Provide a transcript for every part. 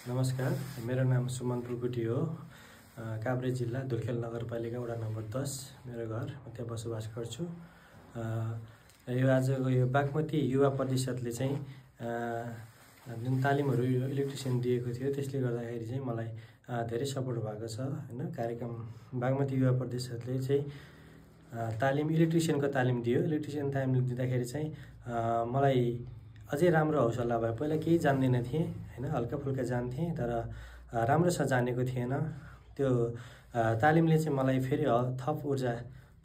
नमस्कार, मेरो नाम सुमन पुल्कुटी हो। काभ्रे जिल्ला धुर्खेल नगरपालिका वडा नम्बर 10 मेरो घर, म त्यहाँ बसोबास गर्छु। यो आजको यो बागमती युवा परिषदले चाहिँ जुन तालिमहरू इलेक्ट्रिसियन दिएको थियो, त्यसले गर्दाखेरि चाहिँ मलाई धेरै सपोर्ट भएको छ हैन। कार्यक्रम बागमती युवा परिषदले चाहिँ तालिम इलेक्ट्रिसियनको तालिम दियो। इलेक्ट्रिसियन तालिम दिँदाखेरि चाहिँ मलाई अझै राम्रो हौसला भयो। पहिला केही जान्दैन थिएँ हैन, हल्का फुल्का जान्थेँ, तर राम्रोसँग जानेको थिएन। त्यो तालिमले चाहिँ मलाई फेरि थप ऊर्जा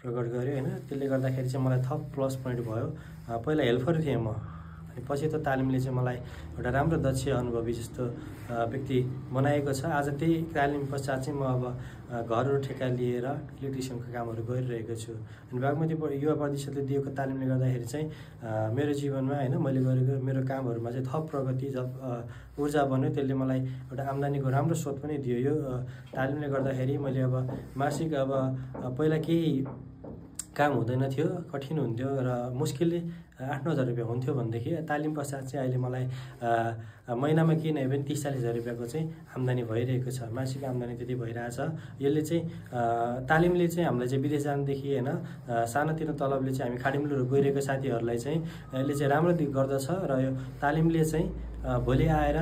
प्रकट गर्यो हैन। त्यसले गर्दाखेरि चाहिँ मलाई थप प्लस पोइन्ट भयो। पहिला हेल्पर थिएँ म, अनि पछि त तालिमले चाहिँ मलाई एउटा राम्रो दक्ष अनुभवी जस्तो व्यक्ति बनाएको छ। आज त्यही तालिम पश्चात चाहिँ म अब घरहरू ठेक्का लिएर इलेक्ट्रिसियनको कामहरू गरिरहेको छु। अनि बागमती युवा परिषदले दिएको तालिमले गर्दाखेरि चाहिँ मेरो जीवनमा हैन, मैले गरेको मेरो कामहरूमा चाहिँ थप प्रगति ऊर्जा बन्यो। त्यसले मलाई एउटा आम्दानीको राम्रो स्रोत पनि दियो। यो तालिमले गर्दाखेरि मैले अब मासिक पहिला केही काम हुँदैन थियो, कठिन हुन्थ्यो र मुस्किलले 8-9 हजार रुपियाँ हुन्थ्यो भनेदेखि तालिम पश्चात चाहिँ अहिले मलाई महिनामा केही नभए पनि 30-40 हजार रुपियाँको चाहिँ आम्दानी भइरहेको छ। मासिक आम्दानी त्यति भइरहेछ। यसले चाहिँ तालिमले चाहिँ हामीलाई चाहिँ विदेश जानदेखि हैन, सानोतिनो तलबले चाहिँ हामी खाडीमुलहरू गइरहेको साथीहरूलाई चाहिँ यसले चाहिँ राम्रो गर्दछ। र यो तालिमले चाहिँ भोलि आएर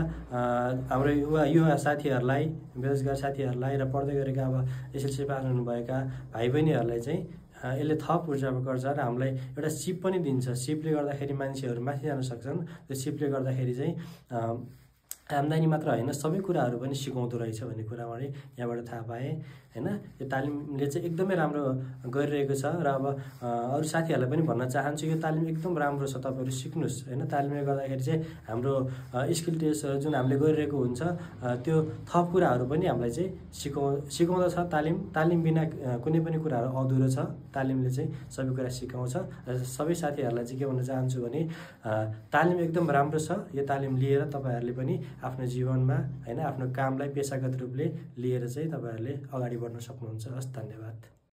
हाम्रो युवा साथीहरूलाई, बेरोजगार साथीहरूलाई र पढ्दै गरेका अब एसएलसी पास हुनुभएका भाइ बहिनीहरूलाई चाहिँ यसले थप ऊर्जा गर्छ र हामीलाई एउटा सिप पनि दिन्छ। सिपले गर्दाखेरि मान्छेहरू माथि जान सक्छन्। त्यो सिपले गर्दाखेरि चाहिँ आम्दानी मात्र होइन, सबै कुराहरू पनि सिकाउँदो रहेछ भन्ने कुरा मैले यहाँबाट थाहा पाएँ हैन। यो तालिमले चाहिँ एकदमै राम्रो गरिरहेको छ र अब अरू साथीहरूलाई पनि भन्न चाहन्छु, यो तालिम एकदम राम्रो छ, तपाईँहरू सिक्नुहोस् हैन। तालिमले गर्दाखेरि चाहिँ हाम्रो स्किल टेस्टहरू जुन हामीले गरिरहेको हुन्छ, त्यो थप कुराहरू पनि हामीलाई चाहिँ सिकाउँदछ। तालिम बिना कुनै पनि कुराहरू अधुरो छ। तालिमले चाहिँ सबै कुरा सिकाउँछ। र सबै साथीहरूलाई चाहिँ के भन्न चाहन्छु भने तालिम एकदम राम्रो छ। यो तालिम लिएर तपाईँहरूले पनि आफ्नो जीवनमा हैन, आफ्नो कामलाई पेशागत रूपले लिएर चाहिँ तपाईँहरूले अगाडि बढ्न सक्नुहुन्छ। हस्, धन्यवाद।